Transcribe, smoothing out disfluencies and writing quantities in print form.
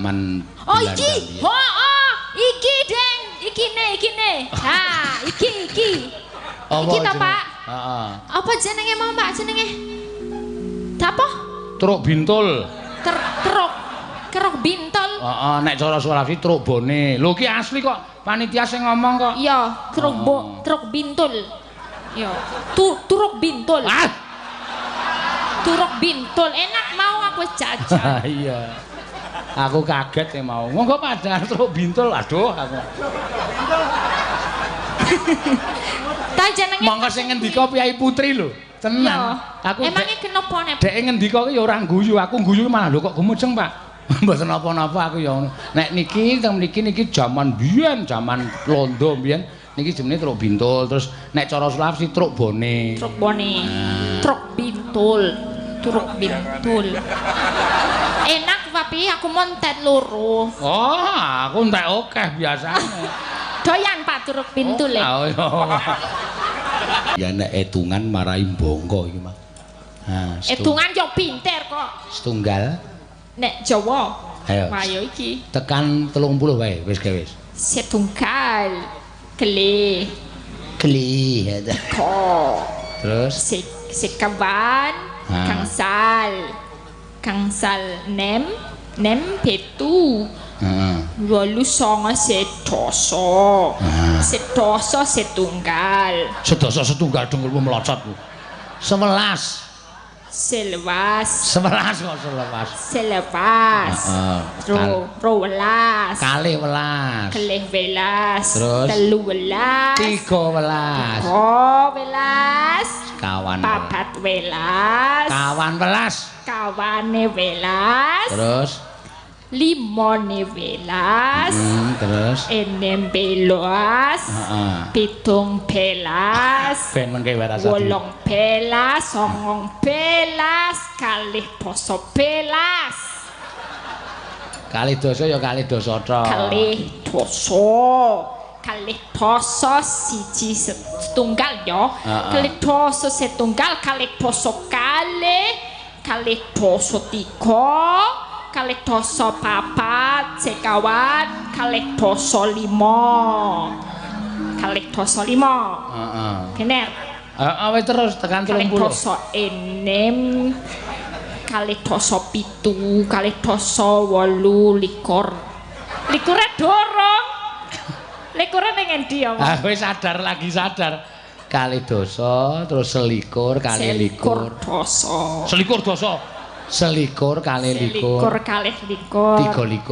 Jaman Oh iki, oh, iki deng, iki ne, iki ne. Ha, iki iki. Iki ta, Pak? Heeh. Apa jenenge mau, Pak, jenenge? Apa? Truk Bintul. Truk keruk Bintul. Heeh, nek cara Sulawesi truk bone. Lho iki asli kok, panitia sing ngomong kok. Iya, truk truk Bintul. Iya, turuk Bintul. Ah. Turuk Bintul enak mau aku jajan. Iya. Aku kaget ya mau. Monggo padahal truk Bintul. Aduh aku. Ta jenenge monggo sing ngendika Piyai Putri lho. Tenan. Aku emange kenapa nek dhek ngendika ki ya ora guyu, aku guyu malah lho kok gumujeng, Pak. Mboten napa-napa aku ya ngono. Nek niki teng mriki niki jaman biyen, jaman londo biyen niki jenenge truk Bintul. Terus nek cara Sulawesi truk bone. Truk bone. Truk Bintul. Truk Bintul. Enak papi, aku montet loro. Oh, aku entek akeh biasane. Doyan Pak truk Bintul. Oh, ya nek etungan marai bongko iki, Mas. Ha, etungan yo pinter kok. Setunggal. Nek Jawa. Ayo. Ayo iki. Tekan 30 wae wis gawe wis. Setunggal. Keli. Keli. Ko. Terus sekawan, gangsal. Gangsal nem, nem pitu. Heeh. 8 9 sedoso. Sedoso setunggal. Sedoso setunggal dengkulmu melocot. 11. Selewas. 11 kok selewas. Selewas. Heeh. 12. 12. 12. Terus 13. 13. 13. Kawan. 14. 14. Kawane 11. Terus 5 welas. Terus 6 belas. Heeh. 7 belas. Ben mengke wae rasa. 8 belas, 9 belas, kalih basa belas. Kalih dasa ya kalih dasa tok. Kalih dasa. Kalih dasa siji setunggal ya. Kalih dasa setunggal, kalih dasa kalih, kalih dasa tiga. Kalih dasa 4, sekawan, kalih dasa 5. Kalih dasa 5. Heeh. Bener. Heeh, wis terus tekan 30. Kalih dasa 6, kalih dasa 7, kalih dasa 28. Likure dorong. Likure ning endi ya, Mas? Ah wis sadar lagi sadar. Kalih dasa terus selikur kalih likur. Dasa. Selikur dasa. Selikur kalih likur. Selikur kalih likur. 23.